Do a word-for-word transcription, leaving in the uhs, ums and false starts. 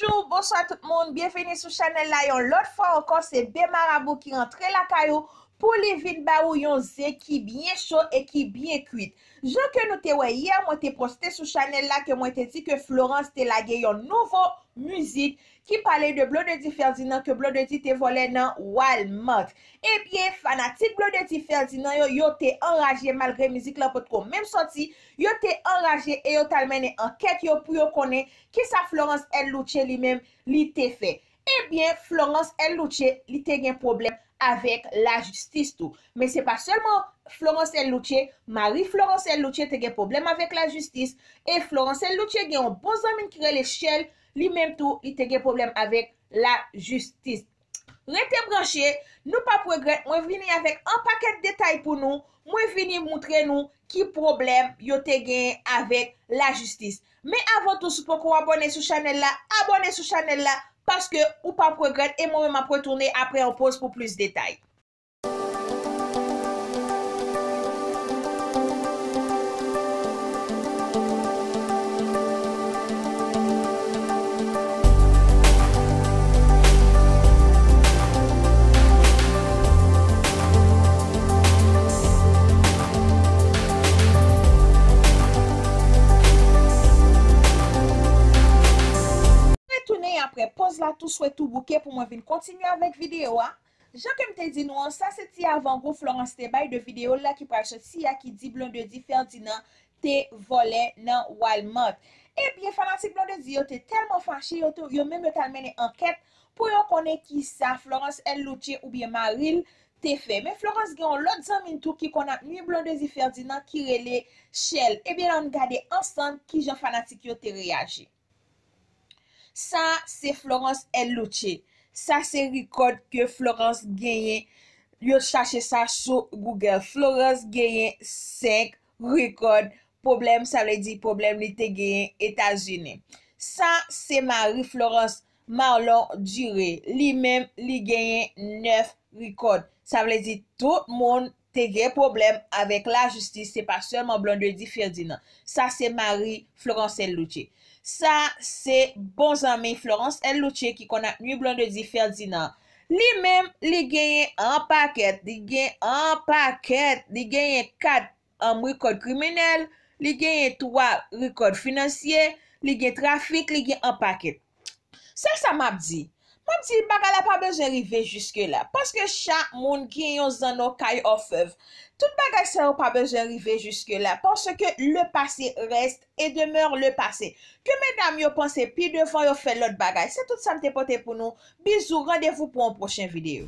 Bonjou, bonswa tout moun, byenvini sou chanèl la yon lòt fwa ankò, se Be Marabou ki rantre lakay ou pou li vin ba ou yon zen ki byen cho e ki byen kwit. Jan ke nou te wè yè, mwen te poste sou chanèl la ke mwen te di ke Florence te lage yon nouvo mizik ki pale de Blondedy Ferdinand ke Blondedy te vòlè nan Walmart. Ebyen, fanatik Blondedy Ferdinand yo, yo te anraje malgre mizik lan potko menm sòti, yo te anraje e yo t al mennen ankèt yo pou yo konnen kisa Florence L. Louche li menm li te fè. Ebyen, Florence L. Louche, li te gen pwoblèm avèk lajistis tou. Men se pa sèlman Florence L. Louche, mari Florence L. Louche te gen pwoblèm avèk lajistis, e Florence L. Louche gen yon bon zanmi ki rele Shell, li menm tou, li te gen pwoblèm avèk lajistis. Rete branche, nou p ap regrèt, mwen vini avèk yon pakèt detay pou nou, mwen vini moutre nou ki pwoblèm yo te genyen avèk lajistis. Men avan tou, si w poko abòne sou chanèl la, abòne sou chanèl la, paske ou p ap regrèt, e mwen menm m ap retounen apre yon poz pou plis detay. Retounen apre poz la, tou swè tou bouke pou mwen vin kontinye avèk videyo a. Jan ke m te di nou an, sa se ti avangou Florence te bay de videyo l la ki pral sòti a, ki di Blondedy Ferdinand te vòlè nan Walmart. Ebyen, fanatik Blondedy yo te tèlman fache, yo te, yo menm yo t al mennen ankèt pou yo konnen kisa Florence L. Louche oubyen mari l te fè. Men Florence gen yon lòt zanmi l tou ki konn ap nwi Blondedy Ferdinand ki rele Shell. Ebyen, ann gade ansanm kijan fanatik yo te reyaji. Sa se Florence L. Louche. Sa se rikòd ke Florence genyen. Yo chache sa sou Google. Florence genyen senk rikòd pwoblèm, sa vle di pwoblèm li te genyen Etazini. Sa se mari Florence, Marlon Duré. Li menm, li genyen nèf rikòd. Sa vle di tout moun te gen pwoblèm avèk lajistis, se pa sèlman Blondedy Ferdinand. Sa se mari Florence L. Louche. Sa se bon zanmi Florence L. Louche ki konn ap nwi Blondedy Ferdinand. Li menm, li genyen an pakèt, li gen an pakèt, li genyen kat, um, rikòd kriminèl, li genyen twa rikòd finansye, li gen trafik, li gen an pakèt. Sèl sa m ap di, m ap di bagay la pa bezwen rive jiske la, paske chak moun gen yon zanno kay òfèv. Tout bagay sa yo pa bezwen rive jiske la, paske le passé reste et demeure le passé. Ke medam yo panse pi devan yo fè lòt bagay. Se tout sa m te pote pou nou. Bizou, randevou pou yon pwochen videyo.